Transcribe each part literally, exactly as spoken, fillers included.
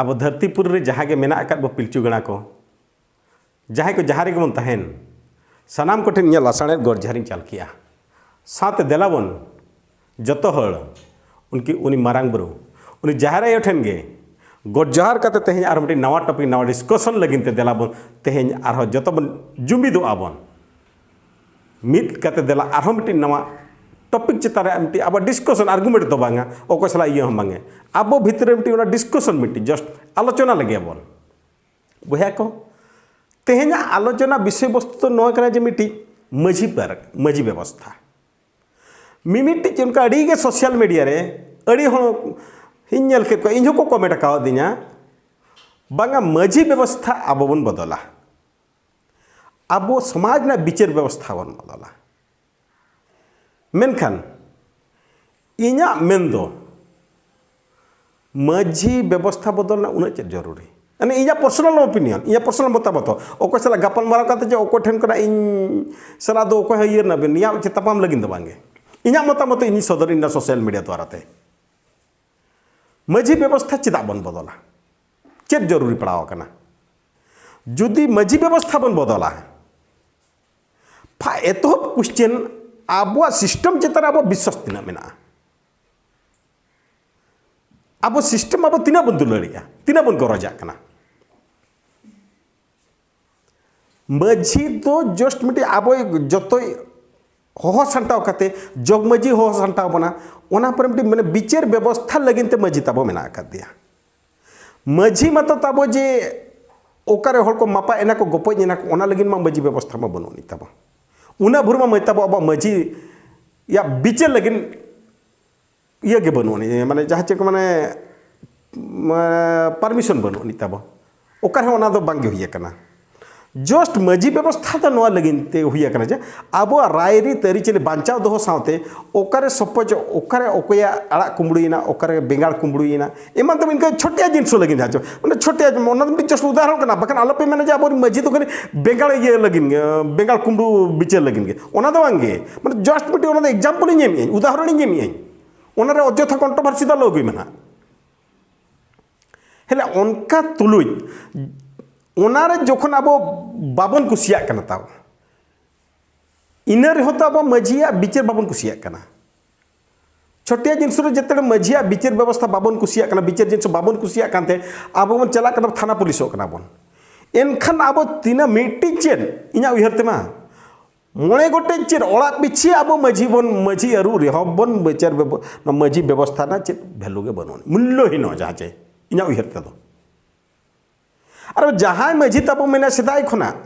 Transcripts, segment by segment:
ᱟᱵᱚ ᱫᱷᱟᱹᱨᱛᱤ ᱯᱩᱨᱤ ᱨᱮ ᱡᱟᱦᱟᱸ ᱜᱮ ᱢᱮᱱᱟᱜ ᱟᱠᱟᱫ ᱵᱚ ᱯᱤᱞᱪᱩ ᱜᱟᱬᱟ ᱠᱚ, ᱡᱟᱦᱟᱸᱭ ᱠᱚ ᱡᱟᱦᱟᱸ ᱨᱮᱜᱮ ᱵᱚᱱ ᱛᱟᱦᱮᱱ, ᱥᱟᱱᱟᱢ ᱠᱚᱴᱷᱮᱱ ᱤᱧᱟᱹᱜ ᱞᱟᱥᱟᱲᱦᱮᱫ ᱜᱚᱰ ᱡᱚᱦᱟᱨᱤᱧ ᱪᱟᱞ ᱠᱮᱜᱼᱟ᱾ ᱥᱟᱶᱛᱮ ᱫᱮᱞᱟ ᱵᱚᱱ ᱡᱚᱛᱚ ᱦᱚᱲ ᱩᱱᱠᱤ, ᱩᱱᱤ ᱢᱟᱨᱟᱝ ᱵᱩᱨᱩ, ᱩᱱᱤ ᱡᱟᱦᱮᱨ ᱟᱭᱳ ᱴᱷᱮᱱ ᱜᱮ ᱜᱚᱰ ᱡᱚᱦᱟᱨ ᱠᱟᱛᱮ ᱛᱮᱦᱮᱧ ᱟᱨ ᱢᱤᱫᱴᱤᱡ ᱱᱟᱣᱟ ᱴᱚᱯᱤᱠ, ᱱᱟᱣᱟ ᱰᱤᱥᱠᱚᱥᱚᱱ ᱞᱟᱹᱜᱤᱫ ᱛᱮ ᱫᱮᱞᱟ ᱵᱚᱱ ᱛᱮᱦᱮᱧ ᱟᱨᱦᱚᱸ ᱡᱚᱛᱚ ᱵᱚᱱ ᱡᱩᱢᱤᱫᱚᱜᱼᱟ ᱵᱚᱱ᱾ ᱢᱤᱫ ᱠᱟᱛᱮ ᱫᱮᱞᱟ ᱟᱨᱦᱚᱸ ᱢᱤᱫᱴᱤᱡ ᱱᱟᱣᱟ ᱴᱚᱯᱤᱠ ᱪᱮᱛᱟᱱ ᱨᱮ ᱢᱤᱫᱴᱤᱡ ᱟᱵᱚ ᱰᱤᱥᱠᱚᱥᱚᱱ, ᱟᱨᱜᱩᱢᱮᱱᱴ ᱫᱚ ᱵᱟᱝᱟ, ᱚᱠᱚᱭ ᱥᱟᱞᱟᱜ ᱤᱭᱟᱹ ᱦᱚᱸ ᱵᱟᱝᱟ, ᱟᱵᱚ ᱵᱷᱤᱛᱨᱤ ᱨᱮ ᱢᱤᱫᱴᱤᱡ ᱚᱱᱟ ᱰᱤᱥᱠᱚᱥᱚᱱ ᱢᱤᱫᱴᱤᱡ ᱡᱟᱥᱴ ᱟᱞᱳᱪᱚᱱᱟ ᱞᱟᱹᱜᱤᱫ ᱟᱵᱚᱱ᱾ ᱵᱚᱭᱦᱟ ᱠᱚ, ᱛᱮᱦᱮᱧᱟᱜ ᱟᱞᱳᱪᱚᱱᱟ ᱵᱤᱥᱚᱭ ᱵᱚᱥᱛᱩ ᱫᱚ ᱱᱚᱣᱟ ᱠᱟᱱᱟ ᱡᱮ ᱢᱤᱫᱴᱤᱡ ᱢᱟᱹᱡᱷᱤ ᱯᱟᱨ-, ᱢᱟᱹᱡᱷᱤ ᱵᱮᱵᱚᱥᱛᱷᱟ᱾ ᱢᱤᱢᱤᱫᱴᱤᱡ ᱚᱱᱠᱟ ᱟᱹᱰᱤ ᱜᱮ ᱥᱳᱥᱟᱞ ᱢᱤᱰᱤᱭᱟ ᱨᱮ ᱟᱹᱰᱤ ᱦᱚᱲ ᱤᱧ ᱧᱮᱞ ᱠᱮᱫ ᱠᱚᱣᱟ, ᱤᱧ ᱦᱚᱸᱠᱚ ᱠᱚᱢᱮᱱᱴ ᱟᱠᱟᱣᱟᱫᱤᱧᱟ, ᱵᱟᱝᱟ ᱢᱟᱹᱡᱷᱤ ᱵᱮᱵᱚᱥᱛᱷᱟ ᱟᱵᱚ ᱵᱚᱱ ᱵᱚᱫᱚᱞᱟ, ᱟᱵᱚ ᱥᱚᱢᱟᱡᱽ ᱨᱮᱱᱟᱜ ᱵᱤᱪᱟᱹᱨ ᱵᱮᱵᱚᱥᱛᱷᱟ ᱵᱚᱱ ᱵᱚᱫᱚᱞᱟ᱾ ᱢᱮᱱᱠᱷᱟᱱ ᱤᱧᱟᱹᱜ ᱢᱮᱱ ᱫᱚ ᱢᱟᱹᱡᱷᱤ ᱵᱮᱵᱚᱥᱛᱷᱟ ᱵᱚᱫᱚᱞ ᱨᱮᱱᱟᱜ ᱩᱱᱟᱹᱜ ᱪᱮᱫ ᱡᱚᱨᱩᱨᱤ? ᱢᱟᱱᱮ ᱤᱧᱟᱹᱜ ᱯᱟᱨᱥᱚᱱᱟᱞ ᱚᱯᱤᱱᱤᱭᱚᱱ, ᱤᱧᱟᱹᱜ ᱯᱟᱨᱥᱚᱱᱟᱞ ᱢᱚᱛᱟᱢᱚᱛ, ᱚᱠᱚᱭ ᱥᱟᱞᱟᱜ ᱜᱟᱯᱟᱞ ᱢᱟᱨᱟᱣ ᱠᱟᱛᱮ ᱡᱮ ᱚᱠᱚᱭ ᱴᱷᱮᱱ ᱠᱷᱚᱱᱟᱜ ᱤᱧ ᱥᱟᱞᱟᱜ ᱫᱚ ᱚᱠᱚᱭ ᱦᱚᱸ ᱤᱭᱟᱹ ᱨᱮᱱᱟᱜ ᱵᱮᱱ, ᱱᱤᱭᱟᱹ ᱪᱮ ᱛᱟᱯᱟᱢ ᱞᱟᱹᱜᱤᱫ ᱫᱚ ᱵᱟᱝᱜᱮ᱾ ᱤᱧᱟᱹᱜ ᱢᱚᱛᱟᱢᱚᱛ ᱤᱧ ᱥᱚᱫᱚᱨ ᱤᱧ ᱥᱳᱥᱟᱞ ᱢᱤᱰᱤᱭᱟ ᱫᱣᱟᱨᱟ ᱛᱮ᱾ ᱢᱟᱹᱡᱷᱤ ᱵᱮᱵᱚᱥᱛᱷᱟ ᱪᱮᱫᱟᱜ ᱵᱚᱱ ᱵᱚᱫᱚᱞᱟ? ᱪᱮᱫ ᱡᱚᱨᱩᱨᱤ ᱯᱟᱲᱟᱣ ᱟᱠᱟᱱᱟ? ᱡᱩᱫᱤ ᱢᱟᱹᱡᱷᱤ ᱵᱮᱵᱚᱥᱛᱷᱟ ᱵᱚᱱ ᱵᱚᱫᱚᱞᱟ, ᱯᱷᱟ-, ᱮᱛᱚᱦᱚᱵ ᱠᱩᱥᱪᱮᱱ, ᱟᱵᱚᱣᱟᱜ ᱥᱤᱥᱴᱮᱢ ᱪᱮᱛᱟᱱ ᱨᱮ ᱟᱵᱚᱣᱟᱜ ᱵᱤᱥᱣᱟᱥ ᱛᱤᱱᱟᱹᱜ ᱢᱮᱱᱟᱜᱼᱟ? ᱟᱵᱚ ᱥᱤᱥᱴᱮᱢ ᱟᱵᱚ ᱛᱤᱱᱟᱹᱜ ᱵᱚᱱ ᱫᱩᱞᱟᱹᱲᱮᱜᱼᱟ, ᱛᱤᱱᱟᱹᱜ ᱵᱚᱱ ᱜᱚᱨᱚᱡᱟᱜ ᱠᱟᱱᱟ? ᱢᱟᱹᱡᱷᱤ ᱫᱚ ᱡᱟᱥᱴ ᱢᱤᱫᱴᱤᱡ ᱟᱵᱚᱭ ᱡᱚᱛᱚᱭ ᱦᱚᱦᱚ ᱥᱟᱢᱴᱟᱣ ᱠᱟᱛᱮ, ᱡᱚᱜᱽ ᱢᱟᱹᱡᱷᱤ ᱦᱚᱦᱚ ᱥᱟᱢᱴᱟᱣ ᱵᱚᱱᱟ, ᱚᱱᱟ ᱯᱚᱨᱮ ᱢᱤᱫᱴᱤᱡ ᱢᱟᱱᱮ ᱵᱤᱪᱟᱹᱨ ᱵᱮᱵᱚᱥᱛᱷᱟ ᱞᱟᱹᱜᱤᱫ ᱛᱮ ᱢᱟᱹᱡᱷᱤ ᱛᱟᱵᱚ ᱢᱮᱱᱟᱜ ᱟᱠᱟᱫᱮᱭᱟ᱾ ᱢᱟᱹᱡᱷᱤ ᱢᱟᱛᱚ ᱛᱟᱵᱚ ᱡᱮ ᱚᱠᱟᱨᱮ ᱦᱚᱲ ᱠᱚ ᱢᱟᱯᱟᱜ ᱮᱱᱟ ᱠᱚ, ᱜᱚᱯᱚᱡ ᱮᱱᱟ ᱠᱚ, ᱚᱱᱟ ᱞᱟᱹᱜᱤᱫ ᱢᱟ ᱢᱟᱹᱡᱷᱤ ᱵᱮᱵᱚᱥᱛᱷᱟ ᱢᱟ ᱵᱟᱹᱱᱩᱜ ᱟᱹᱱᱤᱡ ᱛᱟᱵᱚ᱾ ᱩᱱᱟᱹᱜ ᱵᱷᱳᱨ ᱢᱟ ᱢᱟᱹᱡᱷᱤ ᱛᱟᱵᱚ, ᱟᱵᱚᱣᱟᱜ ᱢᱟᱹᱡᱷᱤ ᱭᱟᱜ ᱵᱤᱪᱟᱹᱨ ᱞᱟᱹᱜᱤᱫ ᱤᱭᱟᱹ ᱜᱮ ᱵᱟᱹᱱᱩᱜ ᱟᱹᱱᱤᱡ, ᱢᱟᱱᱮ ᱡᱟᱦᱟᱸ ᱪᱮᱫ ᱠᱚ ᱢᱟᱱᱮ, ᱢᱟᱱᱮ ᱯᱟᱨᱢᱤᱥᱚᱱ ᱵᱟᱹᱱᱩᱜ ᱟᱹᱱᱤᱡ ᱛᱟᱵᱚ᱾ ᱚᱠᱟ ᱨᱮᱦᱚᱸ ᱚᱱᱟ ᱫᱚ ᱵᱟᱝ ᱜᱮ ᱦᱩᱭ ᱟᱠᱟᱱᱟ᱾ ᱡᱟᱥᱴ ᱢᱟᱹᱡᱷᱤ ᱵᱮᱵᱚᱥᱛᱷᱟ ᱫᱚ ᱱᱚᱣᱟ ᱞᱟᱹᱜᱤᱫ ᱛᱮ ᱦᱩᱭ ᱟᱠᱟᱱᱟ ᱡᱮ ᱟᱵᱚᱣᱟᱜ ᱨᱟᱭᱨᱤᱛ ᱟᱹᱨᱤᱪᱟᱹᱞᱤ ᱵᱟᱧᱪᱟᱣ ᱫᱚᱦᱚ ᱥᱟᱶᱛᱮ ᱚᱠᱟᱨᱮ ᱥᱚᱯᱚᱡ, ᱚᱠᱟᱨᱮ ᱚᱠᱚᱭᱟᱜ ᱟᱲᱟᱜ ᱠᱩᱢᱵᱽᱲᱩᱭᱮᱱᱟ, ᱚᱠᱟᱨᱮ ᱵᱮᱸᱜᱟᱲ ᱠᱩᱢᱵᱽᱲᱩᱭᱮᱱᱟ, ᱮᱢᱟᱱ ᱛᱮᱢᱟᱱ ᱤᱱᱠᱟᱹ ᱪᱷᱳᱴᱤᱭᱟ ᱡᱤᱱᱤᱥ ᱞᱟᱹᱜᱤᱫ ᱡᱟᱦᱟᱸ ᱪᱚ, ᱢᱟᱱᱮ ᱪᱷᱳᱴᱤᱭᱟ, ᱚᱱᱟ ᱫᱚ ᱢᱤᱫᱴᱤᱡ ᱡᱟᱥᱴ ᱩᱫᱟᱦᱚᱨᱚᱱ ᱠᱟᱱᱟ᱾ ᱵᱟᱠᱷᱟᱱ ᱟᱞᱚᱯᱮ ᱢᱮᱱᱟ ᱡᱮ ᱟᱵᱚᱨᱮᱱ ᱢᱟᱹᱡᱷᱤ ᱫᱚ ᱠᱷᱟᱹᱞᱤ ᱵᱮᱸᱜᱟᱲ ᱤᱭᱟᱹ ᱞᱟᱹᱜᱤᱫ ᱜᱮ, ᱵᱮᱸᱜᱟᱲ ᱠᱩᱢᱵᱽᱲᱩ ᱵᱤᱪᱟᱹᱨ ᱞᱟᱹᱜᱤᱫ ᱜᱮ, ᱚᱱᱟ ᱫᱚ ᱵᱟᱝ ᱜᱮ᱾ ᱢᱟᱱᱮ ᱡᱟᱥᱴ ᱢᱤᱫᱴᱤᱡ ᱚᱱᱟ ᱫᱚ ᱮᱠᱡᱟᱢᱯᱚᱞ ᱤᱧ ᱮᱢᱮᱫ ᱟᱹᱧ, ᱩᱫᱟᱦᱚᱨᱚᱱ ᱤᱧ ᱮᱢᱮᱫ ᱟᱹᱧ᱾ ᱚᱱᱟᱨᱮ ᱚᱡᱚᱛᱷᱟ ᱠᱚᱱᱴᱨᱳᱵᱷᱟᱨᱥᱤ ᱫᱚ ᱟᱞᱚ ᱟᱹᱜᱩᱭ ᱢᱮ ᱱᱟᱦᱟᱜ᱾ ᱛᱟᱦᱞᱮ ᱚᱱᱠᱟ ᱛᱩᱞᱩᱡ ᱚᱱᱟᱨᱮ ᱡᱚᱠᱷᱚᱱ ᱟᱵᱚ ᱵᱟᱵᱚᱱ ᱠᱩᱥᱤᱭᱟᱜ ᱠᱟᱱᱟ, ᱛᱟᱣ ᱤᱱᱟᱹ ᱨᱮᱦᱚᱸ ᱛᱚ ᱟᱵᱚ ᱢᱟᱹᱡᱷᱤᱭᱟᱜ ᱵᱤᱪᱟᱹᱨ ᱵᱟᱵᱚᱱ ᱠᱩᱥᱤᱭᱟᱜ ᱠᱟᱱᱟ᱾ ᱪᱷᱚᱴᱤᱭᱟ ᱡᱤᱱᱤᱥ ᱨᱮ ᱡᱮᱛᱮ ᱢᱟᱹᱡᱷᱤᱭᱟᱜ ᱵᱤᱪᱟᱹᱨ ᱵᱮᱵᱚᱥᱛᱷᱟ ᱵᱟᱵᱚᱱ ᱠᱩᱥᱤᱭᱟᱜ ᱠᱟᱱᱟ, ᱵᱤᱪᱟᱹᱨ ᱡᱤᱱᱤᱥ ᱵᱟᱵᱚᱱ ᱠᱩᱥᱤᱭᱟᱜ ᱠᱟᱱᱛᱮ ᱟᱵᱚ ᱵᱚᱱ ᱪᱟᱞᱟᱜ ᱠᱟᱱᱟ ᱛᱷᱟᱱᱟ ᱯᱩᱞᱤᱥᱚᱜ ᱠᱟᱱᱟ ᱵᱚᱱ᱾ ᱮᱱᱠᱷᱟᱱ ᱟᱵᱚ ᱛᱤᱱᱟᱹᱜ ᱢᱤᱫᱴᱤᱡ ᱪᱮᱫ ᱤᱧᱟᱹᱜ ᱩᱭᱦᱟᱹᱨ ᱛᱮᱢᱟ ᱢᱚᱬᱮ ᱜᱚᱴᱮᱡ ᱪᱮᱫ ᱚᱲᱟᱜ ᱯᱤᱪᱷᱤ ᱟᱵᱚ ᱢᱟᱹᱡᱷᱤ ᱵᱚᱱ, ᱢᱟᱹᱡᱷᱤ ᱟᱹᱨᱩ ᱨᱮᱦᱚᱸ ᱵᱚᱱ ᱵᱤᱪᱟᱹᱨ ᱵᱮᱵᱚ-, ᱱᱚᱣᱟ ᱢᱟᱹᱡᱷᱤ ᱵᱮᱵᱚᱥᱛᱷᱟ ᱨᱮᱱᱟᱜ ᱪᱮᱫ ᱵᱷᱮᱞᱩ ᱜᱮ ᱵᱟᱹᱱᱩᱜ ᱟᱹᱱᱤᱡ, ᱢᱩᱞᱞᱚ ᱦᱤᱱᱚᱜᱼᱟ ᱡᱟᱦᱟᱸ ᱪᱮ ᱤᱧᱟᱹᱜ ᱩᱭᱦᱟᱹᱨ ᱛᱮᱫᱚ᱾ ᱟᱨ ᱡᱟᱦᱟᱸᱭ ᱢᱟᱹᱡᱷᱤ ᱛᱟᱵᱚ ᱢᱮᱱᱟ ᱥᱮᱫᱟᱭ ᱠᱷᱚᱱᱟᱜ,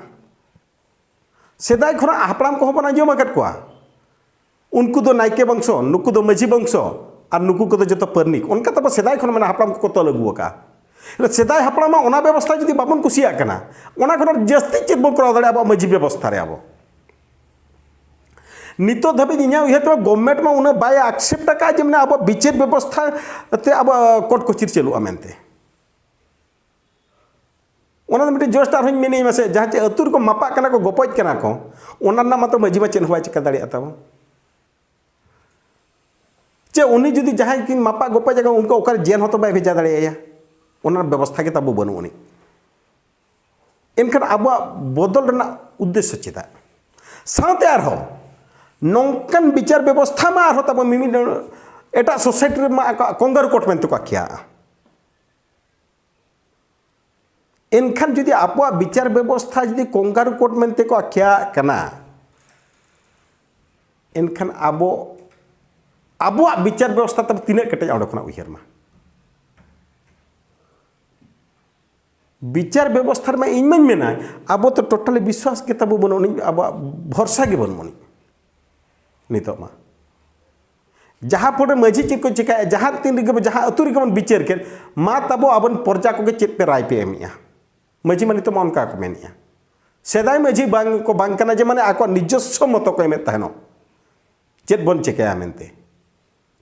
ᱥᱮᱫᱟᱭ ᱠᱷᱚᱱᱟᱜ ᱦᱟᱯᱲᱟᱢ ᱠᱚᱦᱚᱸ ᱵᱚᱱ ᱟᱸᱡᱚᱢ ᱟᱠᱟᱫ ᱠᱚᱣᱟ, ᱩᱱᱠᱩ ᱫᱚ ᱱᱟᱭᱠᱮ ᱵᱚᱝᱥᱚ, ᱱᱩᱠᱩ ᱫᱚ ᱢᱟᱹᱡᱷᱤ ᱵᱚᱝᱥᱚ, ᱟᱨ ᱱᱩᱠᱩ ᱠᱚᱫᱚ ᱡᱚᱛᱚ ᱯᱟᱹᱨᱱᱤᱠ, ᱚᱱᱠᱟ ᱛᱟᱵᱚ ᱥᱮᱫᱟᱭ ᱠᱷᱚᱱ ᱢᱮᱱᱟᱜᱼᱟ, ᱦᱟᱯᱲᱟᱢ ᱠᱚᱠᱚ ᱛᱚᱞ ᱟᱹᱜᱩ ᱟᱠᱟᱫᱼᱟ᱾ ᱮᱱᱠᱷᱟᱱ ᱥᱮᱫᱟᱭ ᱦᱟᱯᱲᱟᱢᱟᱜ ᱚᱱᱟ ᱵᱮᱵᱚᱥᱛᱷᱟ ᱡᱩᱫᱤ ᱵᱟᱵᱚᱱ ᱠᱩᱥᱤᱭᱟᱜ ᱠᱟᱱᱟ, ᱚᱱᱟ ᱠᱷᱚᱱᱟᱜ ᱡᱟᱹᱥᱛᱤ ᱪᱮᱫ ᱵᱚᱱ ᱠᱚᱨᱟᱣ ᱫᱟᱲᱮᱭᱟᱜᱼᱟ ᱟᱵᱚᱣᱟᱜ ᱢᱟᱹᱡᱷᱤ ᱵᱮᱵᱚᱥᱛᱷᱟ ᱨᱮ? ᱟᱵᱚ ᱱᱤᱛᱚᱜ ᱫᱷᱟᱹᱵᱤᱡ ᱤᱧᱟᱹᱜ ᱩᱭᱦᱟᱹᱨ ᱛᱮᱢᱟ ᱜᱚᱵᱷᱢᱮᱱᱴ ᱢᱟ ᱩᱱᱟᱹᱜ ᱵᱟᱭ ᱟᱠᱥᱮᱯᱴ ᱟᱠᱟᱫᱼᱟ ᱡᱮ ᱢᱟᱱᱮ ᱟᱵᱚᱣᱟᱜ ᱵᱤᱪᱟᱹᱨ ᱵᱮᱵᱚᱥᱛᱷᱟ ᱛᱮ ᱟᱵᱚᱣᱟᱜ ᱠᱳᱨᱴ ᱠᱚᱪᱤᱨ ᱪᱟᱹᱞᱩᱜᱼᱟ ᱢᱮᱱᱛᱮ᱾ ᱚᱱᱟ ᱫᱚ ᱢᱤᱫᱴᱮᱱ ᱡᱚᱥᱴ ᱟᱨᱦᱚᱸᱧ ᱢᱮᱱᱮᱫ ᱢᱟᱥᱮ, ᱡᱟᱦᱟᱸ ᱪᱮ ᱟᱹᱛᱩ ᱨᱮᱠᱚ ᱢᱟᱯᱟᱜ ᱠᱟᱱᱟ ᱠᱚ, ᱜᱚᱯᱚᱡ ᱠᱟᱱᱟ ᱠᱚ, ᱚᱱᱟ ᱨᱮᱱᱟᱜ ᱢᱟᱛᱚ ᱢᱟᱹᱡᱷᱤ ᱢᱟ ᱪᱮᱫ ᱦᱚᱸ ᱵᱟᱭ ᱪᱤᱠᱟᱹ ᱫᱟᱲᱮᱭᱟᱜᱼᱟ ᱛᱟᱵᱚ᱾ ᱪᱮ ᱩᱱᱤ ᱡᱩᱫᱤ ᱡᱟᱦᱟᱸᱭ ᱠᱤᱱ ᱢᱟᱯᱟᱜ ᱜᱚᱯᱚᱡ ᱟᱠᱟᱱ, ᱩᱱᱠᱩ ᱚᱠᱟᱨᱮ ᱡᱮᱞ ᱦᱚᱸᱛᱚ ᱵᱟᱭ ᱵᱷᱮᱡᱟ ᱫᱟᱲᱮᱭᱟᱭᱟ, ᱚᱱᱟ ᱵᱮᱵᱚᱥᱛᱷᱟ ᱜᱮ ᱛᱟᱵᱚ ᱵᱟᱹᱱᱩᱜ ᱟᱹᱱᱤᱡ᱾ ᱮᱱᱠᱷᱟᱱ ᱟᱵᱚᱣᱟᱜ ᱵᱚᱫᱚᱞ ᱨᱮᱱᱟᱜ ᱩᱫᱽᱫᱮᱥᱥᱚ ᱪᱮᱫᱟᱜ? ᱥᱟᱶᱛᱮ ᱟᱨᱦᱚᱸ ᱱᱚᱝᱠᱟᱱ ᱵᱤᱪᱟᱨ ᱵᱮᱵᱚᱥᱛᱷᱟ ᱢᱟ ᱟᱨᱦᱚᱸ ᱛᱟᱵᱚ ᱢᱤᱢᱤᱫ ᱮᱴᱟᱜ ᱥᱳᱥᱟᱭᱴᱤ ᱨᱮᱢᱟ ᱟᱠᱚᱣᱟᱜ ᱠᱚᱝᱜᱟᱨᱩ ᱠᱳᱨᱴ ᱢᱮᱱᱛᱮ ᱠᱚ ᱟᱠᱷᱭᱟᱜᱼᱟ᱾ ᱮᱱᱠᱷᱟᱱ ᱡᱩᱫᱤ ᱟᱵᱚᱣᱟᱜ ᱵᱤᱪᱟᱨ ᱵᱮᱵᱚᱥᱛᱷᱟ ᱡᱩᱫᱤ ᱠᱚᱝᱜᱟᱨᱩ ᱠᱳᱨᱴ ᱢᱮᱱᱛᱮ ᱠᱚ ᱟᱠᱷᱭᱟᱜ ᱠᱟᱱᱟ, ᱮᱱᱠᱷᱟᱱ ᱟᱵᱚ, ᱟᱵᱚᱣᱟᱜ ᱵᱤᱪᱟᱨ ᱵᱮᱵᱚᱥᱛᱷᱟ ᱛᱟᱵᱚ ᱛᱤᱱᱟᱹᱜ ᱠᱮᱴᱮᱡᱟ? ᱚᱸᱰᱮ ᱠᱷᱚᱱᱟᱜ ᱩᱭᱦᱟᱹᱨ ᱢᱟ᱾ ᱵᱤᱪᱟᱨ ᱵᱮᱵᱚᱥᱛᱷᱟ ᱨᱮᱢᱟ ᱤᱧ ᱢᱟᱧ ᱢᱮᱱᱟ, ᱟᱵᱚ ᱛᱚ ᱴᱳᱴᱟᱞᱤ ᱵᱤᱥᱣᱟᱥ ᱜᱮ ᱛᱟᱵᱚ ᱵᱟᱹᱱᱩᱜ ᱟᱹᱱᱤᱡ, ᱟᱵᱚᱣᱟᱜ ᱵᱷᱚᱨᱥᱟ ᱜᱮ ᱵᱟᱹᱱᱩᱜ ᱟᱹᱱᱤᱡ ᱱᱤᱛᱚᱜ ᱢᱟ᱾ ᱡᱟᱦᱟᱸ ᱯᱚᱨᱮ ᱢᱟᱹᱡᱷᱤ ᱪᱮᱫ ᱠᱚ ᱪᱤᱠᱟᱹᱭᱟ, ᱡᱟᱦᱟᱸ ᱛᱤᱱ ᱨᱮᱜᱮ ᱵᱚ-, ᱡᱟᱦᱟᱸ ᱟᱹᱛᱩ ᱨᱮᱜᱮ ᱵᱚᱱ ᱵᱤᱪᱟᱹᱨ ᱠᱮᱫ, ᱢᱟ ᱛᱟᱵᱚ ᱟᱵᱚᱱ ᱯᱨᱚᱡᱟ ᱠᱚᱜᱮ ᱪᱮᱫ ᱯᱮ ᱨᱟᱭ ᱯᱮ ᱮᱢᱮᱜᱼᱟ? ᱢᱟᱹᱡᱷᱤ ᱢᱟ ᱱᱤᱛᱚᱜ ᱢᱟ ᱚᱱᱠᱟ ᱠᱚ ᱢᱮᱱᱮᱜᱼᱟ᱾ ᱥᱮᱫᱟᱭ ᱢᱟᱹᱡᱷᱤ ᱵᱟᱝ ᱠᱚ ᱵᱟᱝ ᱠᱟᱱᱟ ᱡᱮ ᱢᱟᱱᱮ ᱟᱠᱚᱣᱟᱜ ᱱᱤᱡᱚᱥᱥᱚ ᱢᱚᱛᱚ ᱠᱚ ᱮᱢᱮᱫ ᱛᱟᱦᱮᱱᱚᱜ, ᱪᱮᱫ ᱵᱚᱱ ᱪᱤᱠᱟᱹᱭᱟ ᱢᱮᱱᱛᱮ,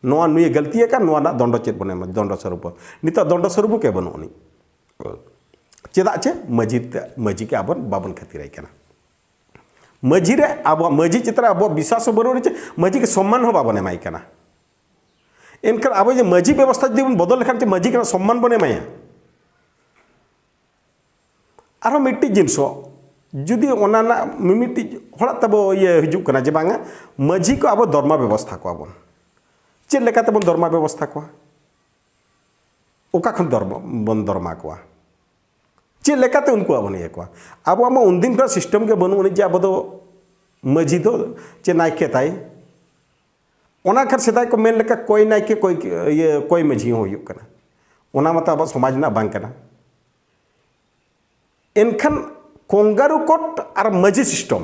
ᱱᱚᱣᱟ ᱱᱩᱭᱮ ᱜᱟᱹᱞᱛᱤ ᱟᱠᱟᱱ, ᱱᱚᱣᱟ ᱨᱮᱱᱟᱜ ᱫᱚᱱᱰᱚ ᱪᱮᱫ ᱵᱚᱱ ᱮᱢᱟ, ᱫᱚᱱᱰᱚ ᱥᱚᱨᱩᱯ᱾ ᱱᱤᱛᱚᱜ ᱫᱚᱱᱰᱚ ᱥᱚᱨᱩᱯ ᱜᱮ ᱵᱟᱹᱱᱩᱜ ᱟᱹᱱᱤᱡ᱾ ᱪᱮᱫᱟᱜ ᱪᱮ ᱢᱟᱹᱡᱷᱤ ᱛᱮ, ᱢᱟᱹᱡᱷᱤ ᱜᱮ ᱟᱵᱚᱱ ᱵᱟᱵᱚᱱ ᱠᱷᱟᱹᱛᱤᱨᱟᱭ ᱠᱟᱱᱟ᱾ ᱢᱟᱹᱡᱷᱤ ᱨᱮ ᱟᱵᱚᱣᱟᱜ, ᱢᱟᱹᱡᱷᱤ ᱪᱮᱛᱟᱱ ᱨᱮ ᱟᱵᱚᱣᱟᱜ ᱵᱤᱥᱣᱟᱥ ᱦᱚᱸ ᱵᱟᱹᱱᱩᱜ ᱟᱹᱱᱤᱡ ᱪᱮ ᱢᱟᱹᱡᱷᱤ ᱜᱮ ᱥᱚᱢᱢᱟᱱ ᱦᱚᱸ ᱵᱟᱵᱚᱱ ᱮᱢᱟᱭ ᱠᱟᱱᱟ᱾ ᱮᱱᱠᱷᱟᱱ ᱟᱵᱚ ᱡᱩᱫᱤ ᱢᱟᱹᱡᱷᱤ ᱵᱮᱵᱚᱥᱛᱷᱟ ᱡᱩᱫᱤ ᱵᱚᱱ ᱵᱚᱫᱚᱞ ᱞᱮᱠᱷᱟᱱ ᱪᱮ ᱢᱟᱹᱡᱷᱤ ᱠᱟᱱᱟ ᱥᱚᱢᱢᱟᱱ ᱵᱚᱱ ᱮᱢᱟᱭᱟ? ᱟᱨᱦᱚᱸ ᱢᱤᱫᱴᱤᱡ ᱡᱤᱱᱤᱥᱚᱜ, ᱡᱩᱫᱤ ᱚᱱᱟ ᱨᱮᱱᱟᱜ ᱢᱤᱢᱤᱫᱴᱤᱡ ᱦᱚᱲᱟᱜ ᱛᱟᱵᱚ ᱤᱭᱟᱹ ᱦᱤᱡᱩᱜ ᱠᱟᱱᱟ ᱡᱮ ᱵᱟᱝᱟ, ᱢᱟᱹᱡᱷᱤ ᱠᱚ ᱟᱵᱚ ᱫᱚᱨᱢᱟ ᱵᱮᱵᱚᱥᱛᱷᱟ ᱠᱚᱣᱟ ᱵᱚᱱ᱾ ᱪᱮᱫ ᱞᱮᱠᱟᱛᱮᱵᱚᱱ ᱫᱚᱨᱢᱟ ᱵᱮᱵᱚᱥᱛᱷᱟ ᱠᱚᱣᱟ? ᱚᱠᱟ ᱠᱷᱚᱱ ᱫᱚᱨᱢᱟ ᱵᱚᱱ ᱫᱚᱨᱢᱟ ᱠᱚᱣᱟ? ᱪᱮᱫ ᱞᱮᱠᱟᱛᱮ ᱩᱱᱠᱩᱣᱟᱜ ᱵᱚᱱ ᱤᱭᱟᱹ ᱠᱚᱣᱟ? ᱟᱵᱚᱣᱟᱜ ᱢᱟ ᱩᱱᱫᱤᱱ ᱠᱷᱚᱱ ᱥᱤᱥᱴᱮᱢ ᱜᱮ ᱵᱟᱹᱱᱩᱜ ᱟᱹᱱᱤᱡ ᱡᱮ ᱟᱵᱚ ᱫᱚ ᱢᱟᱹᱡᱷᱤ ᱫᱚ ᱪᱮ ᱱᱟᱭᱠᱮ ᱛᱟᱭ᱾ ᱚᱱᱟ ᱠᱷᱟᱱ ᱥᱮᱫᱟᱭ ᱠᱚ ᱢᱮᱱ ᱞᱮᱠᱟ ᱠᱚᱭ ᱱᱟᱭᱠᱮ ᱠᱚᱭ ᱤᱭᱟᱹ ᱠᱚᱭ ᱢᱟᱹᱡᱷᱤ ᱦᱚᱸ ᱦᱩᱭᱩᱜ ᱠᱟᱱᱟ᱾ ᱚᱱᱟ ᱢᱟᱛᱚ ᱟᱵᱚᱣᱟᱜ ᱥᱚᱢᱟᱡᱽ ᱨᱮᱱᱟᱜ ᱵᱟᱝ ᱠᱟᱱᱟ᱾ ᱮᱱᱠᱷᱟᱱ ᱠᱚᱝᱜᱟᱨᱩ ᱠᱳᱰ ᱟᱨ ᱢᱟᱹᱡᱷᱤ ᱥᱤᱥᱴᱮᱢ,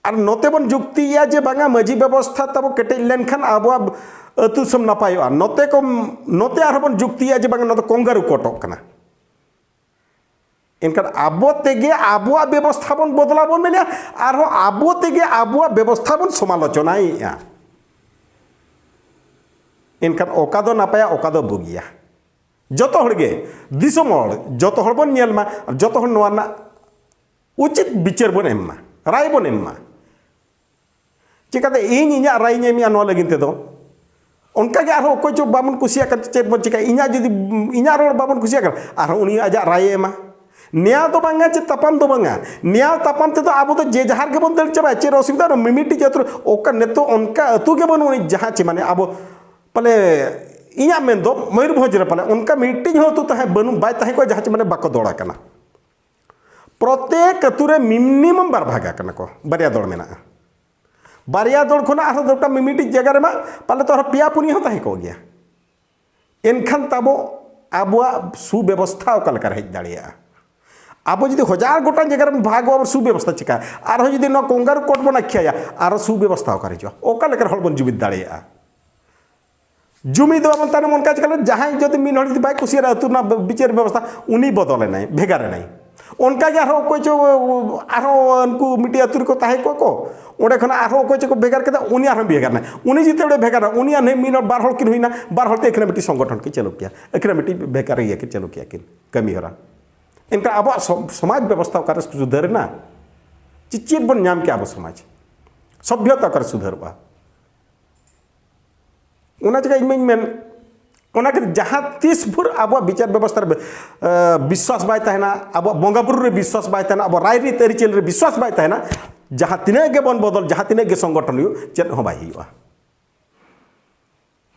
ᱟᱨ ᱱᱚᱛᱮ ᱵᱚᱱ ᱡᱩᱠᱛᱤᱭᱮᱜᱼᱟ ᱡᱮ ᱵᱟᱝᱟ, ᱢᱟᱹᱡᱷᱤ ᱵᱮᱵᱚᱥᱛᱷᱟ ᱛᱟᱵᱚ ᱠᱮᱴᱮᱡ ᱞᱮᱱᱠᱷᱟᱱ ᱟᱵᱚᱣᱟᱜ ᱟᱹᱛᱩ ᱫᱤᱥᱚᱢ ᱱᱟᱯᱟᱭᱚᱜᱼᱟ᱾ ᱱᱚᱛᱮ ᱠᱚ, ᱱᱚᱛᱮ ᱟᱨᱦᱚᱸ ᱵᱚᱱ ᱡᱩᱠᱛᱤᱭᱮᱜᱼᱟ ᱡᱮ ᱵᱟᱝᱟ, ᱱᱚᱣᱟ ᱫᱚ ᱠᱚᱝᱜᱟᱨᱩ ᱠᱳᱰᱚᱜ ᱠᱟᱱᱟ᱾ ᱮᱱᱠᱷᱟᱱ ᱟᱵᱚ ᱛᱮᱜᱮ ᱟᱵᱚᱣᱟᱜ ᱵᱮᱵᱚᱥᱛᱷᱟ ᱵᱚᱱ ᱵᱚᱫᱞᱟ ᱵᱚᱱ ᱢᱮᱱᱮᱜᱼᱟ, ᱟᱨᱦᱚᱸ ᱟᱵᱚ ᱛᱮᱜᱮ ᱟᱵᱚᱣᱟᱜ ᱵᱮᱵᱚᱥᱛᱷᱟ ᱵᱚᱱ ᱥᱚᱢᱟᱞᱳᱪᱚᱱᱟᱭᱮᱜᱼᱟ᱾ ᱮᱱᱠᱷᱟᱱ ᱚᱠᱟ ᱫᱚ ᱱᱟᱯᱟᱭᱟ, ᱚᱠᱟ ᱫᱚ ᱵᱩᱜᱤᱭᱟ? ᱡᱚᱛᱚ ᱦᱚᱲ ᱜᱮ, ᱫᱤᱥᱚᱢ ᱦᱚᱲ, ᱡᱚᱛᱚ ᱦᱚᱲ ᱵᱚᱱ ᱧᱮᱞ ᱢᱟ, ᱡᱚᱛᱚ ᱦᱚᱲ ᱱᱚᱣᱟ ᱨᱮᱱᱟᱜ ᱩᱪᱤᱛ ᱵᱤᱪᱟᱹᱨ ᱵᱚᱱ ᱮᱢ ᱢᱟ, ᱨᱟᱭ ᱵᱚᱱ ᱮᱢ ᱢᱟ᱾ ᱪᱤᱠᱟᱹᱛᱮ ᱤᱧ ᱤᱧᱟᱹᱜ ᱨᱟᱭ ᱤᱧ ᱮᱢᱮᱜᱼᱟ ᱱᱚᱣᱟ ᱞᱟᱹᱜᱤᱫ ᱛᱮᱫᱚ? ᱚᱱᱠᱟ ᱜᱮ ᱟᱨᱦᱚᱸ ᱚᱠᱚᱭ ᱪᱚ ᱵᱟᱵᱚᱱ ᱠᱩᱥᱤᱭᱟᱜ ᱠᱟᱱ, ᱪᱮᱫ ᱵᱚᱱ ᱪᱤᱠᱟᱹᱭᱟ? ᱤᱧᱟᱹᱜ ᱡᱩᱫᱤ, ᱤᱧᱟᱹᱜ ᱨᱚᱲ ᱵᱟᱵᱚᱱ ᱠᱩᱥᱤᱭᱟᱜ ᱠᱟᱱᱟ, ᱟᱨᱦᱚᱸ ᱩᱱᱤ ᱟᱡᱟᱜ ᱨᱟᱭᱮ ᱮᱢᱟ᱾ ᱱᱮᱭᱟᱣ ᱫᱚ ᱵᱟᱝᱟ ᱪᱮ ᱛᱟᱯᱟᱢ ᱫᱚ ᱵᱟᱝᱟ, ᱱᱮᱭᱟᱣ ᱛᱟᱯᱟᱢ ᱛᱮᱫᱚ ᱟᱵᱚ ᱫᱚ ᱡᱮ ᱡᱟᱦᱟᱸ ᱨᱮᱜᱮ ᱵᱚᱱ ᱫᱟᱹᱲ ᱪᱟᱵᱟᱭᱟ, ᱪᱮᱫ ᱚᱥᱩᱵᱤᱫᱷᱟ ᱨᱮ ᱢᱤᱢᱤᱫᱴᱤᱡ ᱟᱹᱛᱩ ᱨᱮ ᱚᱠᱟ ᱱᱤᱛᱚᱜ ᱚᱱᱠᱟ ᱟᱹᱛᱩ ᱜᱮ ᱵᱟᱹᱱᱩᱜ ᱟᱹᱱᱤᱡ ᱡᱟᱦᱟᱸ ᱪᱮ ᱢᱟᱱᱮ ᱟᱵᱚ ᱯᱟᱞᱮ ᱤᱧᱟᱹᱜ ᱢᱮᱱ ᱫᱚ ᱢᱚᱭᱩᱨᱵᱷᱚᱸᱡᱽ ᱨᱮ ᱯᱟᱞᱮ ᱚᱱᱠᱟ ᱢᱤᱫᱴᱤᱡ ᱦᱚᱸ ᱟᱹᱛᱩ ᱛᱟᱦᱮᱸ ᱵᱟᱹᱱᱩᱜ, ᱵᱟᱭ ᱛᱟᱦᱮᱸ ᱠᱚᱜᱼᱟ ᱡᱟᱦᱟᱸ ᱪᱮ ᱢᱟᱱᱮ ᱵᱟᱠᱚ ᱫᱚᱲ ᱟᱠᱟᱱᱟ᱾ ᱯᱨᱚᱛᱮᱠ ᱟᱹᱛᱩ ᱨᱮ ᱢᱤᱱᱤᱢᱟᱢ ᱵᱟᱨ ᱵᱷᱟᱜᱟ ᱠᱟᱱᱟ ᱠᱚ, ᱵᱟᱨᱭᱟ ᱫᱚᱲ ᱢᱮᱱᱟᱜᱼᱟ᱾ ᱵᱟᱨᱭᱟ ᱫᱚᱲ ᱠᱷᱚᱱᱟᱜ ᱟᱨᱦᱚᱸ ᱫᱚᱲᱴᱟ ᱢᱤᱢᱤᱫᱴᱤᱡ ᱡᱟᱭᱜᱟ ᱨᱮᱢᱟ ᱯᱟᱞᱮ ᱛᱚ ᱟᱨᱦᱚᱸ ᱯᱮᱭᱟ ᱯᱩᱱᱭᱟᱹ ᱦᱚᱸ ᱛᱟᱦᱮᱸ ᱠᱚᱜ ᱜᱮᱭᱟ᱾ ᱮᱱᱠᱷᱟᱱ ᱛᱟᱵᱚ ᱟᱵᱚᱣᱟᱜ ᱥᱩᱵᱮᱵᱚᱥᱛᱷᱟ ᱚᱠᱟ ᱞᱮᱠᱟᱨᱮ ᱦᱮᱡ ᱫᱟᱲᱮᱭᱟᱜᱼᱟ? ᱟᱵᱚ ᱡᱩᱫᱤ ᱦᱟᱡᱟᱨ ᱜᱚᱴᱟᱝ ᱡᱟᱭᱜᱟ ᱨᱮᱵᱚᱱ ᱵᱷᱟᱜᱚᱜᱼᱟ, ᱟᱵᱚ ᱥᱩᱵᱮᱵᱚᱥᱛᱷᱟ ᱪᱤᱠᱟ? ᱟᱨᱦᱚᱸ ᱡᱩᱫᱤ ᱱᱚᱣᱟ ᱠᱚᱝᱜᱟᱨᱩ ᱠᱳᱰ ᱵᱚᱱ ᱟᱠᱷᱭᱟᱭᱟ, ᱟᱨᱦᱚᱸ ᱥᱩᱵᱮᱵᱚᱥᱛᱷᱟ ᱚᱠᱟᱨᱮ ᱦᱤᱡᱩᱜᱼᱟ? ᱚᱠᱟ ᱞᱮᱠᱟᱨᱮ ᱦᱚᱲ ᱵᱚᱱ ᱡᱩᱢᱤᱫ ᱫᱟᱲᱮᱭᱟᱜᱼᱟ? ᱡᱩᱢᱤᱫ ᱫᱚ ᱟᱵᱚ ᱛᱟᱭᱱᱚᱢ ᱚᱱᱠᱟ ᱪᱤᱠᱟ ᱞᱮ, ᱡᱟᱦᱟᱸᱭ ᱡᱩᱫᱤ ᱢᱤᱫ ᱦᱚᱲ ᱡᱩᱫᱤ ᱵᱟᱭ ᱠᱩᱥᱤᱭᱟᱜᱼᱟ ᱟᱹᱛᱩ ᱨᱮᱱᱟᱜ ᱵᱤᱪᱟᱹᱨ ᱵᱮᱵᱚᱥᱛᱷᱟ, ᱩᱱᱤ ᱵᱚᱫᱚᱞᱮᱱᱟᱭ, ᱵᱷᱮᱜᱟᱨᱮᱱᱟᱭ᱾ ᱚᱱᱠᱟ ᱜᱮ ᱟᱨᱦᱚᱸ ᱚᱠᱚᱭ ᱪᱚ, ᱟᱨᱦᱚᱸ ᱩᱱᱠᱩ ᱢᱤᱫᱴᱤᱡ ᱟᱹᱛᱩ ᱨᱮᱠᱚ ᱛᱟᱦᱮᱸ ᱠᱚᱜ ᱠᱚ, ᱚᱸᱰᱮ ᱠᱷᱚᱱᱟᱜ ᱟᱨᱦᱚᱸ ᱚᱠᱚᱭ ᱪᱚᱠᱚ ᱵᱷᱮᱜᱟᱨ ᱠᱮᱫᱟ, ᱩᱱᱤ ᱟᱨᱦᱚᱸ ᱵᱷᱮᱜᱟᱨ ᱮᱱᱟ᱾ ᱩᱱᱤ ᱡᱩᱫᱤ ᱚᱸᱰᱮ ᱵᱷᱮᱜᱟᱨ ᱮᱱᱟ, ᱩᱱᱤ ᱟᱨ ᱱᱩᱭ ᱢᱤᱫ ᱦᱚᱲ, ᱵᱟᱨ ᱦᱚᱲ ᱠᱤᱱ ᱦᱩᱭᱱᱟ, ᱵᱟᱨ ᱦᱚᱲ ᱛᱮ ᱟᱹᱠᱤᱱᱟᱜ ᱢᱤᱫᱴᱤᱡ ᱥᱚᱝᱜᱚᱴᱷᱚᱱ ᱠᱤᱱ ᱪᱟᱹᱞᱩ ᱠᱮᱭᱟ, ᱟᱹᱠᱤᱱᱟᱜ ᱢᱤᱫᱴᱤᱡ ᱵᱷᱮᱜᱟᱨ ᱤᱭᱟᱹ ᱠᱤᱱ ᱪᱟᱹᱞᱩ ᱠᱮᱭᱟ ᱠᱤᱱ ᱠᱟᱹᱢᱤ ᱦᱚᱨᱟ᱾ ᱮᱱᱠᱷᱟᱱ ᱟᱵᱚᱣᱟᱜ ᱥᱚ-, ᱥᱚᱢᱟᱡᱽ ᱵᱮᱵᱚᱥᱛᱷᱟ ᱚᱠᱟᱨᱮ ᱥᱩᱫᱷᱟᱹᱨ ᱮᱱᱟ? ᱪᱮ-, ᱪᱮᱫ ᱵᱚᱱ ᱧᱟᱢ ᱠᱮᱜᱼᱟ ᱟᱵᱚ ᱥᱚᱢᱟᱡᱽ? ᱥᱚᱵᱷᱭᱚᱛᱟ ᱚᱠᱟᱨᱮ ᱥᱩᱫᱷᱟᱹᱨᱚᱜᱼᱟ? ᱚᱱᱟ ᱪᱤᱠᱟ ᱤᱧ ᱢᱟᱧ ᱢᱮᱱ, ᱚᱱᱟ ᱠᱷᱟᱹᱛᱤᱨ ᱡᱟᱦᱟᱸ ᱛᱤᱥ ᱵᱷᱳᱨ ᱟᱵᱚᱣᱟᱜ ᱵᱤᱪᱟᱨ ᱵᱮᱵᱚᱥᱛᱷᱟ ᱨᱮ ᱵᱤᱥᱣᱟᱥ ᱵᱟᱭ ᱛᱟᱦᱮᱱᱟ, ᱟᱵᱚᱣᱟᱜ ᱵᱚᱸᱜᱟ ᱵᱩᱨᱩ ᱨᱮ ᱵᱤᱥᱣᱟᱥ ᱵᱟᱭ ᱛᱟᱦᱮᱱᱟ, ᱟᱵᱚᱣᱟᱜ ᱨᱟᱭᱨᱤᱛ ᱟᱹᱨᱤᱪᱟᱹᱞᱤ ᱨᱮ ᱵᱤᱥᱣᱟᱥ ᱵᱟᱭ ᱛᱟᱦᱮᱱᱟ, ᱡᱟᱦᱟᱸ ᱛᱤᱱᱟᱹᱜ ᱜᱮᱵᱚᱱ ᱵᱚᱫᱚᱞ, ᱡᱟᱦᱟᱸ ᱛᱤᱱᱟᱹᱜ ᱜᱮ ᱥᱚᱝᱜᱚᱴᱷᱚᱱ ᱦᱩᱭᱩᱜ, ᱪᱮᱫ ᱦᱚᱸ ᱵᱟᱭ ᱦᱩᱭᱩᱜᱼᱟ᱾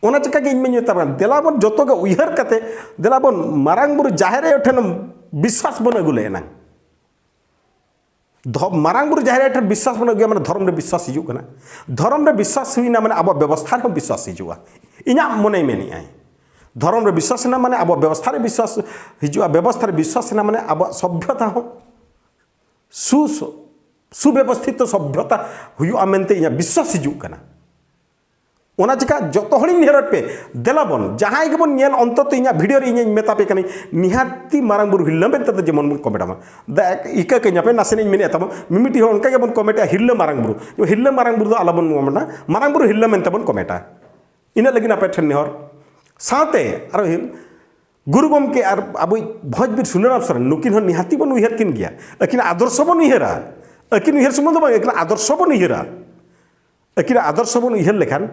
ᱚᱱᱟ ᱪᱤᱠᱟᱹ ᱜᱮ ᱤᱧ ᱢᱮᱛᱟ ᱵᱚᱱᱟ, ᱫᱮᱞᱟ ᱵᱚᱱ ᱡᱚᱛᱚ ᱜᱮ ᱩᱭᱦᱟᱹᱨ ᱠᱟᱛᱮ, ᱫᱮᱞᱟ ᱵᱚᱱ ᱢᱟᱨᱟᱝ ᱵᱩᱨᱩ ᱡᱟᱦᱮᱨ ᱟᱭᱳ ᱴᱷᱮᱱ ᱵᱤᱥᱣᱟᱥ ᱵᱚᱱ ᱟᱹᱜᱩ ᱞᱮ ᱮᱱᱟᱝ᱾ ᱫᱷᱚ- ᱢᱟᱨᱟᱝ ᱵᱩᱨᱩ ᱡᱟᱦᱮᱨ ᱟᱭᱳ ᱴᱷᱮᱱ ᱵᱤᱥᱣᱟᱥ ᱵᱚᱱ ᱟᱹᱜᱩᱭᱟ, ᱢᱟᱱᱮ ᱫᱷᱚᱨᱚᱢ ᱨᱮ ᱵᱤᱥᱣᱟᱥ ᱦᱤᱡᱩᱜ ᱠᱟᱱᱟ᱾ ᱫᱷᱚᱨᱚᱢ ᱨᱮ ᱵᱤᱥᱣᱟᱥ ᱦᱩᱭᱱᱟ, ᱢᱟᱱᱮ ᱟᱵᱚᱣᱟᱜ ᱵᱮᱵᱚᱥᱛᱷᱟ ᱨᱮᱦᱚᱸ ᱵᱤᱥᱣᱟᱥ ᱦᱤᱡᱩᱜᱼᱟ᱾ ᱤᱧᱟᱹᱜ ᱢᱚᱱᱮᱭ ᱢᱮᱱᱮᱫᱼᱟᱭ, ᱫᱷᱚᱨᱚᱢ ᱨᱮ ᱵᱤᱥᱣᱟᱥ ᱮᱱᱟ, ᱢᱟᱱᱮ ᱟᱵᱚᱣᱟᱜ ᱵᱮᱵᱚᱥᱛᱷᱟ ᱨᱮ ᱵᱤᱥᱣᱟᱥ ᱦᱤᱡᱩᱜᱼᱟ᱾ ᱵᱮᱵᱚᱥᱛᱷᱟ ᱨᱮ ᱵᱤᱥᱣᱟᱥ ᱮᱱᱟ, ᱢᱟᱱᱮ ᱟᱵᱚᱣᱟᱜ ᱥᱚᱵᱷᱭᱚᱛᱟ ᱦᱚᱸ ᱥᱩ- ᱥᱩᱵᱮᱵᱚᱥᱛᱷᱤᱛᱚ ᱥᱚᱵᱷᱭᱚᱛᱟ ᱦᱩᱭᱩᱜᱼᱟ ᱢᱮᱱᱛᱮ ᱤᱧᱟᱹᱜ ᱵᱤᱥᱣᱟᱥ ᱦᱤᱡᱩᱜ ᱠᱟᱱᱟ᱾ ᱚᱱᱟ ᱪᱤᱠᱟ ᱡᱚᱛᱚ ᱦᱚᱲᱤᱧ ᱱᱮᱦᱚᱨᱮᱫ ᱯᱮ, ᱫᱮᱞᱟ ᱵᱚᱱ, ᱡᱟᱦᱟᱸᱭ ᱜᱮᱵᱚᱱ ᱧᱮᱞ, ᱚᱱᱛᱚᱛᱚ ᱤᱧᱟᱹᱜ ᱵᱷᱤᱰᱤᱭᱳ ᱨᱮ ᱤᱧᱤᱧ ᱢᱮᱛᱟ ᱯᱮ ᱠᱟᱹᱱᱟᱹᱧ, ᱱᱤᱦᱟᱹᱛᱤ ᱢᱟᱨᱟᱝ ᱵᱩᱨᱩ ᱦᱤᱨᱞᱟᱹ ᱢᱮᱱᱛᱮ ᱫᱚ ᱡᱮᱢᱚᱱ ᱵᱚᱱ ᱠᱚᱢᱮᱱᱴᱟ ᱢᱟ᱾ ᱫᱟ ᱤᱠᱟᱹ ᱠᱟᱹᱧ ᱟᱯᱮ, ᱱᱟᱥᱮᱱᱟᱜ ᱤᱧ ᱢᱮᱱᱮᱫ ᱛᱟᱵᱚᱱ, ᱢᱤᱢᱤᱫᱴᱤᱡ ᱦᱚᱲ ᱚᱱᱠᱟ ᱜᱮᱵᱚᱱ ᱠᱚᱢᱮᱱᱴᱟ, ᱦᱤᱨᱞᱟᱹ ᱢᱟᱨᱟᱝ ᱵᱩᱨᱩ᱾ ᱦᱤᱨᱞᱟᱹ ᱢᱟᱨᱟᱝ ᱵᱩᱨᱩ ᱫᱚ ᱟᱞᱚᱵᱚᱱ ᱠᱚᱢᱮᱱᱴᱟ, ᱢᱟᱨᱟᱝ ᱵᱩᱨᱩ ᱦᱤᱨᱞᱟᱹ ᱢᱮᱱᱛᱮ ᱵᱚᱱ ᱠᱚᱢᱮᱱᱴᱟ᱾ ᱤᱱᱟᱹᱜ ᱞᱟᱹᱜᱤᱫ ᱟᱯᱮ ᱴᱷᱮᱱ ᱱᱮᱦᱚᱨ᱾ ᱥᱟᱶᱛᱮ ᱟᱨᱚ ᱦᱤ- ᱜᱩᱨᱩ ᱜᱚᱢᱠᱮ ᱟᱨ ᱟᱵᱚᱭᱤᱡ ᱵᱷᱚᱸᱡᱽᱵᱤᱨ ᱥᱩᱱᱟᱹᱨᱟᱢ ᱥᱚᱨᱮᱱ, ᱱᱩᱠᱤᱱ ᱦᱚᱸ ᱱᱤᱦᱟᱹᱛᱤ ᱵᱚᱱ ᱩᱭᱦᱟᱹᱨ ᱠᱤᱱ ᱜᱮᱭᱟ᱾ ᱟᱹᱠᱤᱱᱟᱜ ᱟᱫᱚᱨᱥᱚ ᱵᱚᱱ ᱩᱭᱦᱟᱹᱨᱟ᱾ ᱟᱹᱠᱤᱱ ᱩᱭᱦᱟᱹᱨ ᱥᱩᱢᱩᱝ ᱫᱚ ᱵᱟᱝ, ᱟᱹᱠᱤᱱᱟᱜ ᱟᱫᱚᱨᱥᱚ ᱵᱚᱱ ᱩᱭᱦᱟᱹᱨᱟ᱾ ᱟᱹᱠᱤᱱᱟᱜ ᱟᱫᱚᱨᱥᱚ ᱵᱚᱱ ᱩᱭᱦᱟᱹᱨ ᱞᱮᱠᱷᱟᱱ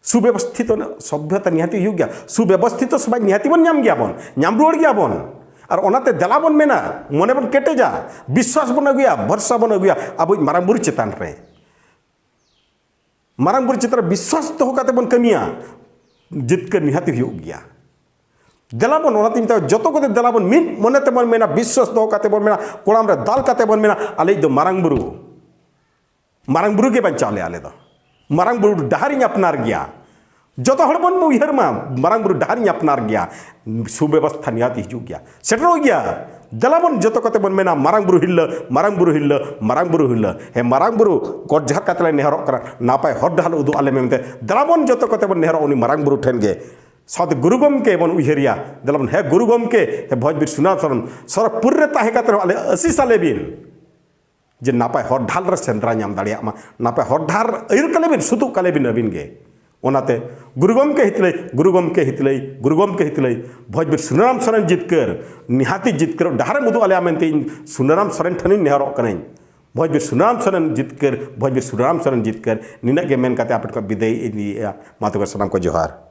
ᱥᱩᱵᱮᱵᱚᱥᱛᱷᱤᱛᱚ ᱥᱚᱵᱷᱭᱚᱛᱟ ᱱᱤᱦᱟᱹᱛᱤ ᱦᱩᱭᱩᱜ ᱜᱮᱭᱟ, ᱥᱩᱵᱮᱵᱚᱥᱛᱷᱤᱛᱚ ᱥᱚᱢᱟᱡᱽ ᱱᱤᱦᱟᱹᱛᱤ ᱵᱚᱱ ᱧᱟᱢ ᱜᱮᱭᱟ ᱵᱚᱱ, ᱧᱟᱢ ᱨᱩᱣᱟᱹᱲ ᱜᱮᱭᱟ ᱵᱚᱱ᱾ ᱟᱨ ᱚᱱᱟᱛᱮ ᱫᱮᱞᱟ ᱵᱚᱱ ᱢᱮᱱᱟ, ᱢᱚᱱᱮ ᱵᱚᱱ ᱠᱮᱴᱮᱡᱟ, ᱵᱤᱥᱣᱟᱥ ᱵᱚᱱ ᱟᱹᱜᱩᱭᱟ, ᱵᱷᱚᱨᱥᱟ ᱵᱚᱱ ᱟᱹᱜᱩᱭᱟ ᱟᱵᱚᱭᱤᱡ ᱢᱟᱨᱟᱝ ᱵᱩᱨᱩ ᱪᱮᱛᱟᱱ ᱨᱮ᱾ ᱢᱟᱨᱟᱝ ᱵᱩᱨᱩ ᱪᱮᱛᱟᱱ ᱨᱮ ᱵᱤᱥᱣᱟᱥ ᱫᱚᱦᱚ ᱠᱟᱛᱮ ᱵᱚᱱ ᱠᱟᱹᱢᱤᱭᱟ, ᱡᱤᱛᱠᱟᱹᱨ ᱱᱤᱦᱟᱹᱛᱤ ᱦᱩᱭᱩᱜ ᱜᱮᱭᱟ᱾ ᱫᱮᱞᱟ ᱵᱚᱱ, ᱚᱱᱟᱛᱮᱧ ᱢᱮᱛᱟᱜᱼᱟ, ᱡᱚᱛᱚ ᱠᱚᱛᱮ ᱫᱮᱞᱟ ᱵᱚᱱ ᱢᱤᱫ ᱢᱚᱱᱮ ᱛᱮᱵᱚᱱ ᱢᱮᱱᱟ, ᱵᱤᱥᱣᱟᱥ ᱫᱚᱦᱚ ᱠᱟᱛᱮ ᱵᱚᱱ ᱢᱮᱱᱟ, ᱠᱚᱲᱟᱢ ᱨᱮ ᱫᱟᱞ ᱠᱟᱛᱮ ᱵᱚᱱ ᱢᱮᱱᱟ, ᱟᱞᱮᱭᱤᱡ ᱫᱚ ᱢᱟᱨᱟᱝ ᱵᱩᱨᱩ, ᱢᱟᱨᱟᱝ ᱵᱩᱨᱩ ᱜᱮ ᱵᱟᱧᱪᱟᱣ ᱞᱮᱭᱟ ᱟᱞᱮ ᱫᱚ, ᱢᱟᱨᱟᱝ ᱵᱩᱨᱩ ᱰᱟᱦᱟᱨᱤᱧ ᱟᱯᱱᱟᱨ ᱜᱮᱭᱟ᱾ ᱡᱚᱛᱚ ᱦᱚᱲ ᱵᱚᱱ ᱩᱭᱦᱟᱹᱨ ᱢᱟ, ᱢᱟᱨᱟᱝ ᱵᱩᱨᱩ ᱰᱟᱦᱟᱨᱤᱧ ᱟᱯᱱᱟᱨ ᱜᱮᱭᱟ, ᱥᱩᱵᱮᱵᱚᱥᱛᱷᱟ ᱱᱤᱦᱟᱹᱛᱤ ᱦᱤᱡᱩᱜ ᱜᱮᱭᱟ, ᱥᱮᱴᱮᱨᱚᱜ ᱜᱮᱭᱟ᱾ ᱫᱮᱞᱟ ᱵᱚᱱ ᱡᱚᱛᱚ ᱠᱚᱛᱮ ᱵᱚᱱ ᱢᱮᱱᱟ, ᱢᱟᱨᱟᱝ ᱵᱩᱨᱩ ᱦᱤᱨᱞᱟᱹ, ᱢᱟᱨᱟᱝ ᱵᱩᱨᱩ ᱦᱤᱨᱞᱟᱹ, ᱢᱟᱨᱟᱝ ᱵᱩᱨᱩ ᱦᱤᱨᱞᱟᱹ᱾ ᱦᱮᱸ, ᱢᱟᱨᱟᱝ ᱵᱩᱨᱩ ᱜᱚᱰ ᱡᱚᱦᱟᱨ ᱠᱟᱛᱮ ᱞᱮ ᱱᱮᱦᱚᱨᱚᱜ ᱠᱟᱱᱟ, ᱱᱟᱯᱟᱭ ᱦᱚᱨ ᱰᱟᱦᱟᱨ ᱩᱫᱩᱜ ᱟᱞᱮ ᱢᱮ ᱢᱮᱱᱛᱮ᱾ ᱫᱮᱞᱟ ᱵᱚᱱ ᱡᱚᱛᱚ ᱠᱚᱛᱮ ᱵᱚᱱ ᱱᱮᱦᱚᱨᱚᱜ ᱩᱱᱤ ᱢᱟᱨᱟᱝ ᱵᱩᱨᱩ ᱴᱷᱮᱱ ᱜᱮ᱾ ᱥᱟᱶᱛᱮ ᱜᱩᱨᱩ ᱜᱚᱢᱠᱮ ᱵᱚᱱ ᱩᱭᱦᱟᱹᱨᱮᱭᱟ᱾ ᱫᱮᱞᱟ ᱵᱚᱱ, ᱦᱮᱸ ᱜᱩᱨᱩ ᱜᱚᱢᱠᱮ, ᱦᱮᱸ ᱵᱷᱚᱸᱡᱽᱵᱤᱨ ᱥᱩᱱᱟᱹᱨᱟᱢ ᱥᱚᱨᱮᱱ, ᱥᱚᱨᱚᱜᱽᱯᱩᱨ ᱨᱮ ᱛᱟᱦᱮᱸ ᱠᱟᱛᱮ ᱨᱮᱦᱚᱸ ᱟᱞᱮ ᱟᱹᱥᱤᱥ ᱟᱞᱮ ᱵᱤᱱ, ᱡᱮ ᱱᱟᱯᱟᱭ ᱦᱚᱨ ᱰᱟᱦᱟᱨ ᱨᱮ ᱥᱮᱸᱫᱽᱨᱟ ᱧᱟᱢ ᱫᱟᱲᱮᱭᱟᱜ ᱢᱟ, ᱱᱟᱯᱟᱭ ᱦᱚᱨ ᱰᱟᱦᱟᱨ ᱟᱹᱭᱩᱨ ᱠᱟᱞᱮ ᱵᱤᱱ, ᱥᱩᱛᱩᱜ ᱠᱟᱞᱮ ᱵᱤᱱ ᱟᱹᱵᱤᱱ ᱜᱮ᱾ ᱚᱱᱟᱛᱮ ᱜᱩᱨᱩ ᱜᱚᱢᱠᱮ ᱦᱤᱛᱞᱟᱹᱭ, ᱜᱩᱨᱩ ᱜᱚᱢᱠᱮ ᱦᱤᱛᱞᱟᱹᱭ, ᱜᱩᱨᱩ ᱜᱚᱢᱠᱮ ᱦᱤᱛᱞᱟᱹᱭ, ᱵᱷᱚᱸᱡᱽᱵᱤᱨ ᱥᱩᱱᱟᱹᱨᱟᱢ ᱥᱚᱨᱮᱱ ᱡᱤᱛᱠᱟᱹᱨ, ᱱᱤᱦᱟᱹᱛᱤ ᱡᱤᱛᱠᱟᱹᱨᱚᱜ ᱰᱟᱦᱟᱨᱮᱢ ᱩᱫᱩᱜ ᱟᱞᱮᱭᱟ ᱢᱮᱱᱛᱮ ᱤᱧ ᱥᱩᱱᱟᱹᱨᱟᱢ ᱥᱚᱨᱮᱱ ᱴᱷᱮᱱᱤᱧ ᱱᱮᱦᱚᱨᱚᱜ ᱠᱟᱹᱱᱟᱹᱧ᱾ ᱵᱷᱚᱸᱡᱽᱵᱤᱨ ᱥᱩᱱᱟᱹᱨᱟᱢ ᱥᱚᱨᱮᱱ ᱡᱤᱛᱠᱟᱹᱨ, ᱵᱷᱚᱸᱡᱽᱵᱤᱨ ᱥᱩᱱᱟᱹᱨᱟᱢ ᱥᱚᱨᱮᱱ ᱡᱤᱛᱠᱟᱹᱨ᱾ ᱱᱤᱱᱟᱹᱜ ᱜᱮ ᱢᱮᱱ ᱠᱟᱛᱮ ᱟᱯᱮ ᱴᱷᱮᱱ ᱠᱷᱚᱱ ᱵᱤᱫᱟᱹᱭ ᱤᱧ ᱤᱭᱟᱹᱭᱟ᱾ ᱢᱟ ᱛᱚᱵᱮ ᱥᱟᱱᱟᱢ ᱠᱚ ᱡᱚᱦᱟᱨ᱾